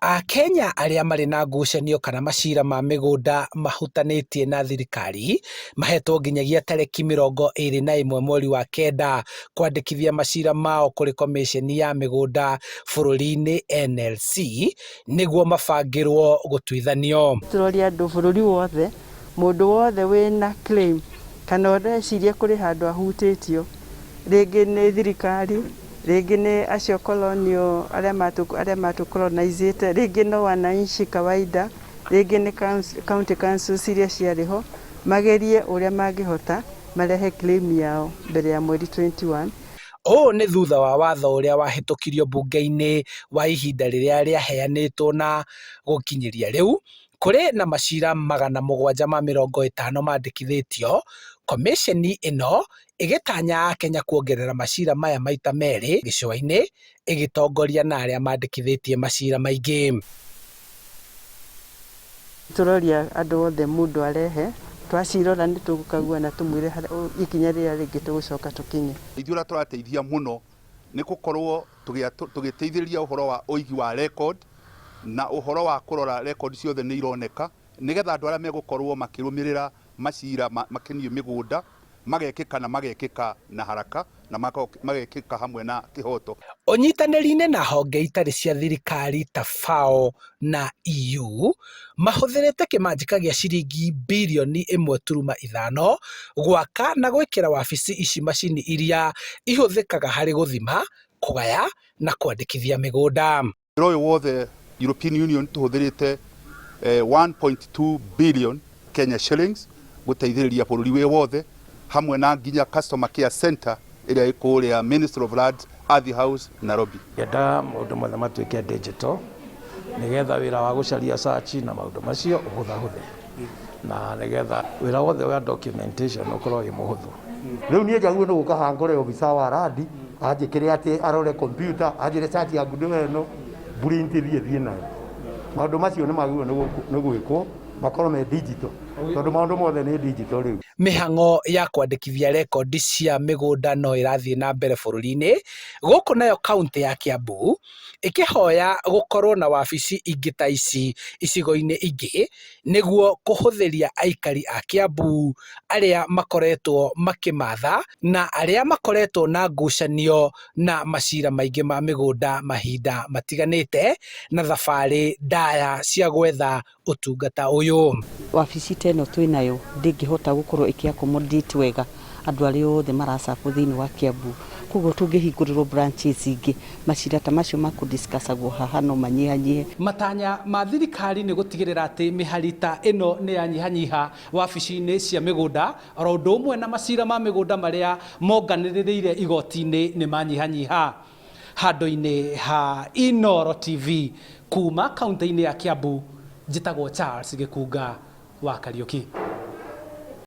Akenya arĩa marĩ na ngucanio kana macira ma mĩgũnda mahutanĩtie na thirikari mahetwo nginyagia tarĩki 21 mweri wa kenda kwandĩkithia macira mao kũrĩ Komĩceni ya mĩgũnda bũrũri-inĩ NLC nĩguo mabangĩrwo gũtuithanio. Tũroria andũ bũrũri wothe, mũndũ wothe wĩna claim kana ũreciria kũrĩ handũ ahutĩtio, rĩngĩ nĩ thirikari, rĩngĩ nĩ acio colonial arĩa matũ colonize rĩngĩ no wananchi kawaida, rĩngĩ nĩ county councils iria ciarĩ ho, magerie ũrĩa mangĩhota marehe claim yao mbere ya mweri 21. Ũũ nĩ thutha wa watho ũrĩa wahĩtũkirio mbunge-inĩ wa ihinda rĩrĩa rĩaheanĩtwo na gũkinyĩria rĩu kũrĩ na macira 750 mandĩkithĩtio, Komĩceni ĩno ĩgĩtanya Akenya kuongerera macira maya maita merĩ gĩcũa-inĩ ĩgĩtongoria na arĩa mandĩkithĩtie macira maingĩ. Tũroria andũ othe mũndũ arehe, twacirora nĩ tũgũkagua na tũmwĩre ikinya rĩrĩa rĩngĩ tũgũcoka tũkinye. Ithuĩ ũrĩa tũrateithia mũno nĩ gũkorwo tũgĩteithĩrĩria ũhoro wa ũigi wa record na ũhoro wa kũrora record ciothe nĩ ironeka nĩgetha andũ arĩa megũkorwo makĩrũmĩrĩra macira makoniĩ mĩgũnda magekĩka na magekĩka na haraka na magekĩka hamwe na kĩhoto. Ũnyitanĩri-inĩ na honge itarĩ cia thirikari ta FAO na EU mahũthĩrĩte kĩmanjĩka gĩa ciringi birioni 1.5 gwaka na gwĩkĩra wabici ici macini iria ihũthĩkaga harĩ gũthima, kũgaya na kwandĩkithia mĩgũnda. Wĩra ũyũ wothe European Union tũhũthĩrĩte 1.2 billion Kenya shillings gũteithĩrĩria bũrũri wĩ wothe hamwe na nginya customer care center ĩrĩa ĩ kũrĩa Ministry of Lands, Ardhi House, Nairobi. Ngenda maũndũ mothe matuĩke digital nĩgetha wĩra wa gũcaria search na maũndũ macio ũhũthahũthe na nĩgetha wĩra wothe wa documentation ũkorwo wĩ mũhũthũ. Rĩu niĩ njagĩrĩirwo nĩ gũka haha ngore obithaa wa randi anjĩkĩre atĩ arore kompiuta anjĩre search yaku nĩyo ĩno print thiĩ thiĩ nayo. Maũndũ macio nĩ magĩrĩirwo nĩ gwĩkwo makorwo me digital tondũ maũndũ mothe nĩ digital rĩu. Mĩhang'o ya kwandĩkithia rekondi cia mĩgũnda no ĩrathiĩ na mbere bũrũri-inĩ, gũkũ nayo kauntĩ ya Kiambu ĩkĩhoya gũkorwo na wabici ingĩ ta ici icigo-inĩ ingĩ nĩguo kũhũthĩria aikari a Kiambu arĩa makoretwo makĩmatha na arĩa makoretwo na ngucanio na macira maingĩ ma mĩgũnda mahinda matiganĩte na thabarĩ ndaya cia gwetha ũtungata ũyũ. Wabici ta ĩno twĩnayo ndĩngĩhota gũkorwo ĩkĩ accommodate wega andũ arĩa othe maracabwo thĩinĩ wa Kiambu, koguo tũngĩhingũrĩrwo branches ingĩ, macira ta macio ma kũdiscussagwo haha no manyihanyihe. Matanya ma thirikari nĩ gũtigĩrĩra atĩ mĩhari ta ĩno nĩ yanyihanyiha wabici-inĩ cia mĩgũnda oro ũndũ ũmwe na macira ma mĩgũnda marĩa monganĩrĩire igoti-inĩ nĩ manyihanyiha. Handũ-inĩ ha Inooro TV kuma kaunti-inĩ ya Kiambu, njĩtagwo Charles Gĩkunga wa Kariũki.